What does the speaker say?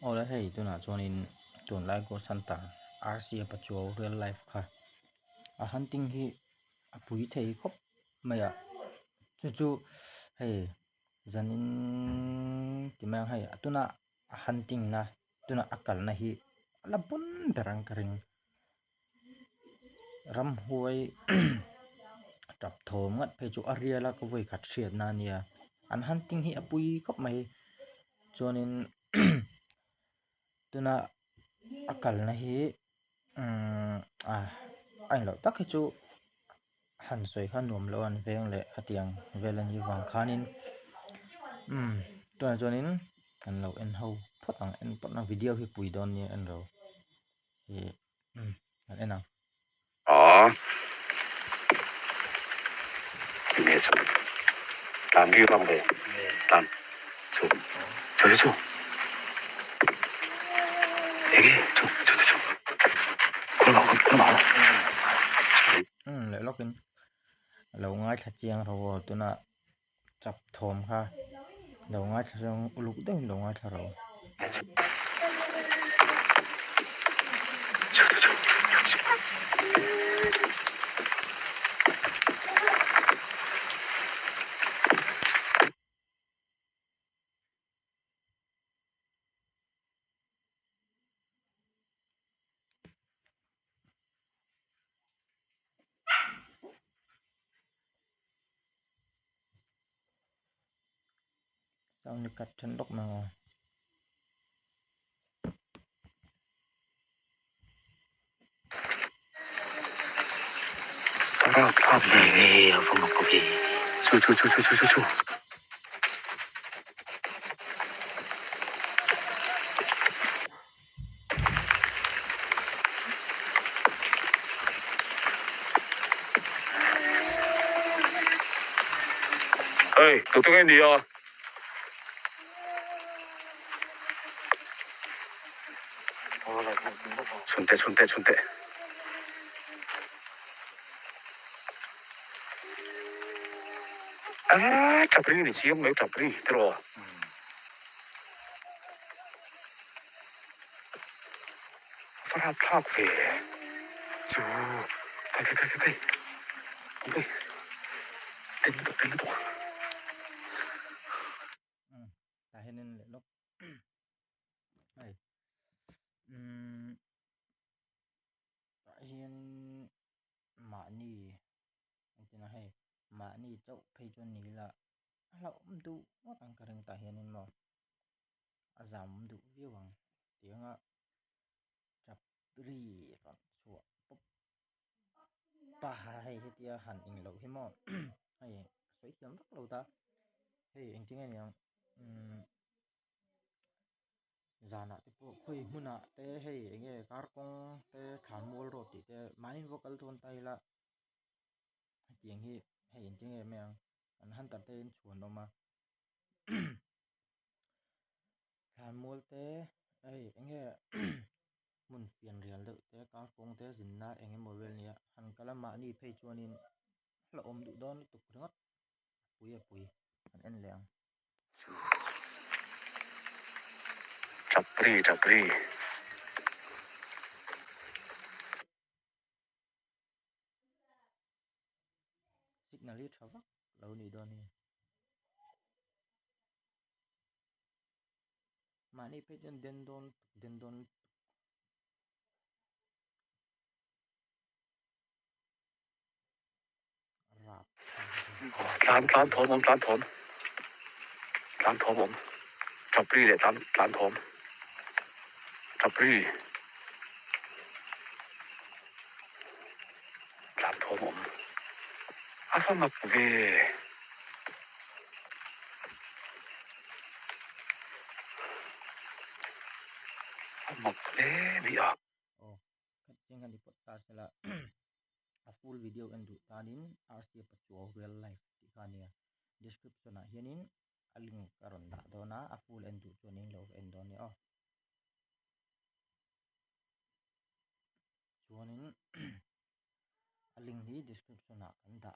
Awle hei tunah chuanin tunlai Ghost Hunter RCA Pachuau real life kha a hunting hi a pui thei khawp mai a chu chu hei zanin ti mai ang hei tuna a hunting na tuna a kalna hi a la pawn ber ang ka ring ramhuai tap thawm ngat phei chu a rial a ka vawi khat hriatna a nia an hunting hi a pui khawp mai chuanin tuna a kalna hi umm a a englo tak hi chu han sawi kha nuam lo an veng leh khatiang vel a nih vang khanin umm tunah chuanin kan lo en ho phawt ang en phawt ang video hi pui dawn nia en ro ih umm kan en ang. Aww enge chu tlan ri vang ve tlan chu chu chu chu enge chu chu chu chu khaw lamah khaw lamah Umm leh lawkin lo ngaithla chiang ro aw tuna chap thawm kha lo ngaithla zawng uluk deuhin lo ngaithla ro. Sound hi cut then lawk mai ang aw. Thlak ve ve a va mak ve chu chu chu chu chu chu. Hey, tu tu nge ni a? Chhunte chhunte chhunte. Ah, tap ri ni chiang mai tap ri tiraw. Farap thlak ve chu khai khai khai khai khai ten lutuk ten lutuk. Umm tah hianin leh lawk hei umm tah hianin mahni engtin a hei mahni chauh phei chuan ni ila a hlauhawm duh ngawt ang ka ring tah hianin maw. a zam duh viau ang tianga tap ri rawn chhuah pawp pa hei hetia han eng loh hi maw hei a sawi thiam vak lo ta hei engtin nge niang umm zanah te pawh khawi hmunah te hei eng nge kar kawng te thlan mual rawh tih te mahni vawk kal dawn ta ila hetiang hi hei engtin nge mai ang an hunter te in chhuan awm a. Thlanmual te hei eng nge hmun fian rial deuh te kar kawng te zinna eng emaw vel nia han kal a mahni phei chuanin hlauhawm duh dawn lutuk ringawt a pui a pui an en leh ang. Chapri chapri. Signal hi tha vak lo nih dawn hi. Mahni phei chuan den dawn den dawn lutuk. Rap. Tlan tlan thawm awm tlan thawm tlan thawm awm chapri leh tlan tlan thawm chapri tlan thawm awm a va mak ve. A mak hle mai a. Aw khat chiang hian report ta sela a full video en duh tanin RCA Pachuau real life tih kha a nia description ah hianin a link a rawn dah dawn a a full en duh chuan in lo va en dawn nia aw. Chuanin a link hi description ah kan dah.